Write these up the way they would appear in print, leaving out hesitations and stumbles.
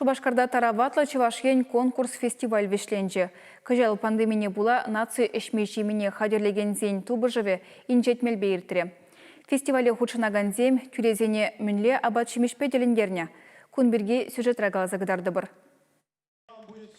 Шупашкарта Тараватлӑ Чӑваш Ен конкурс-фестиваль вӗҫленчӗ. Кӑҫал пандемине пула наци ӗҫми-ҫимине хатӗрлекенсен тупӑшӑвӗ инҫет мелпе иртрӗ. Фестивале хутшӑнакансем тӳресене мӗнле апат-ҫимӗҫпе тӗлӗнтернӗ? Кун пирки сюжетра каласа кӑтартӑпӑр.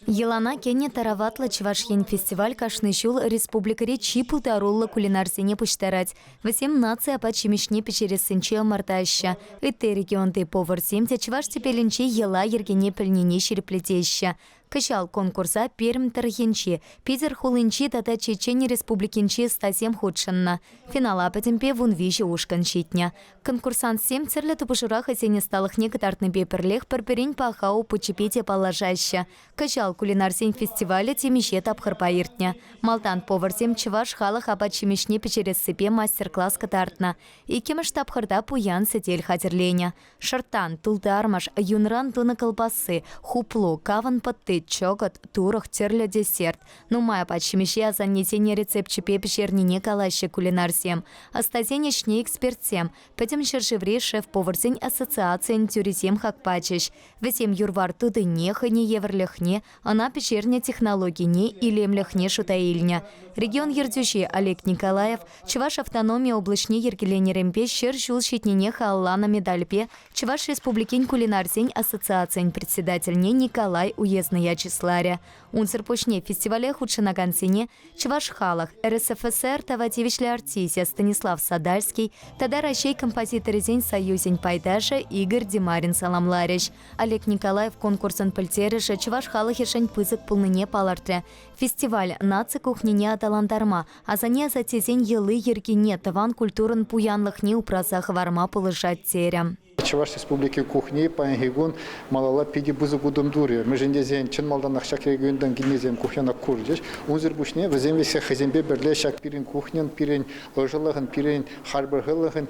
Йӑлана кӗнӗ Тараватлӑ Чӑваш Ен фестиваль кашни ҫул республикӑри чи пултаруллӑ кулинарсене пуҫтарать. Вӗсем наци апат-ҫимӗҫне пӗҫерессинче ӑмӑртаҫҫӗ. Ытти регионти поварсем те чӑваш тӗпелӗнчи йӑла-йӗркене пӗлнине ҫирӗплетеҫҫӗ. Кӑҫал конкурса Пермь тӑрӑхӗнчи, Питӗр хулинчи тата Чечен Республикинчи ӑстасем хутшӑннӑ. Финала пӗтӗмпе 13 ушкӑн ҫитнӗ. Конкурсантсем тӗрлӗ тупӑшура хӑйсен ӑсталӑхне кӑтартнипе пӗрлех пӗр-пӗрин паха опычӗпе те паллашаҫҫӗ. Кӑҫал кулинарсен фестивалӗ темиҫе тапхӑрпа иртнӗ. Малтан поварсем чӑваш халӑх апат-ҫимӗҫне пӗҫерессипе мастер-класс кӑтартнӑ. Иккӗмӗш тапхӑрта пуян сӗтел хатӗрленӗ. Шӑрттан, тултармӑш, юнран тунӑ кӑлпасси, хуплу, кавӑн пӑтти, чӑкӑт, турӑх, тӗрлӗ десерт. Нумай апат-ҫимӗҫе асаннесен рецепчӗпе пӗҫернине калаҫҫӗ кулинарсем. Ӑстасен ӗҫне экспертсем, пӗтӗм ҫӗршыври шеф-поварсен ассоциацийӗн тӳрисем хак пачӗҫ. Вӗсем юр-вар тутине, хӑйне евӗрлӗхне, ӑна пӗҫернӗ технологине, илемлӗхне шута илнӗ. Регион ертӳҫи Олег Николаев Чӑваш автономи облаҫне йӗркеленӗренпе 100 ҫул ҫитнине халалланӑ медальпе Чӑваш Республикин кулинарсен ассоциацийӗн председательне Николай Уездная чысларӗ. Унсӑр пуҫне фестивале хутшӑнакансене Чӑваш халӑх, РСФСР тава тивӗҫлӗ артисчӗ Станислав Садальский тата Раҫҫей композиторӗсен союзӗн пайташӗ Игорь Димарин саламларӗҫ. Олег Николаев конкурсӑн пӗлтерӗшӗ чӑваш халӑхӗшӗн пысӑк пулнине палӑртрӗ. Фестиваль наци кухнине аталантарма, асанне-асаттесен йӑли-йӗркине, тӑван культурӑн пуянлӑхне упраса хӑварма пулӑшать терӗ. Чӑваш Республики кухни паянхи кун малалла питӗ пысӑк утӑм турӗ. Мӗншӗн тесен чӑн малтанах ҫак регионтан килнисем кухньӑна курчӗҫ. Унсӑр пуҫне вӗсем вӗҫсе хӑйсемпе пӗрле ҫак пирӗн кухньӑн, пирӗн ӑшӑлӑхӑн, пирӗн харпӑрхӑлӑхӑн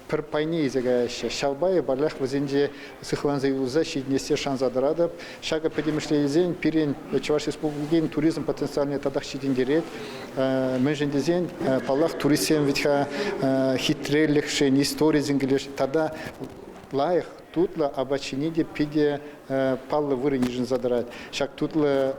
пӗр пайне илсе каяҫҫӗ. Ҫав пайӗ паллах вӗсенче сыхланса юлса ҫитӗнессе шанса тӑратӑп. Ҫакӑ пӗтӗмӗшле илсен пирӗн Чӑваш Республикин туризм потенциалне татах ҫитӗнтерет. Мӗншӗн тесен, паллах, туристсем вӗт-ха хитрелӗхшӗн, историсем килӗш тата лайӑх, тутлӑ апат ҫини те питӗ паллӑ вырӑн йышӑнса тӑрать. Ҫак тутлӑ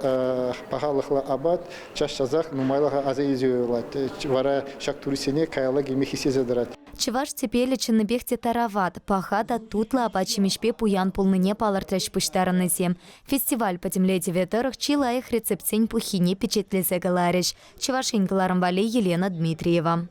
пахалӑхлӑ апат час-часах нумайлӑха аса илсе юлать. Вара ҫак туристсене каялла килме хистесе тӑрать. Чӑваш тӗпелӗ чӑннипех те тарават, паха та тутлӑ апат-ҫимӗҫпе пуян пулнине палӑртрӗҫ пуҫтарӑннисем. Фестиваль пӗтӗмлетӗвӗ тӑрӑх чи лайӑх рецептсен пуххине пичетлесе кӑларӗҫ. Чӑваш Ен кӑларӑм валли Елена Дмитриева.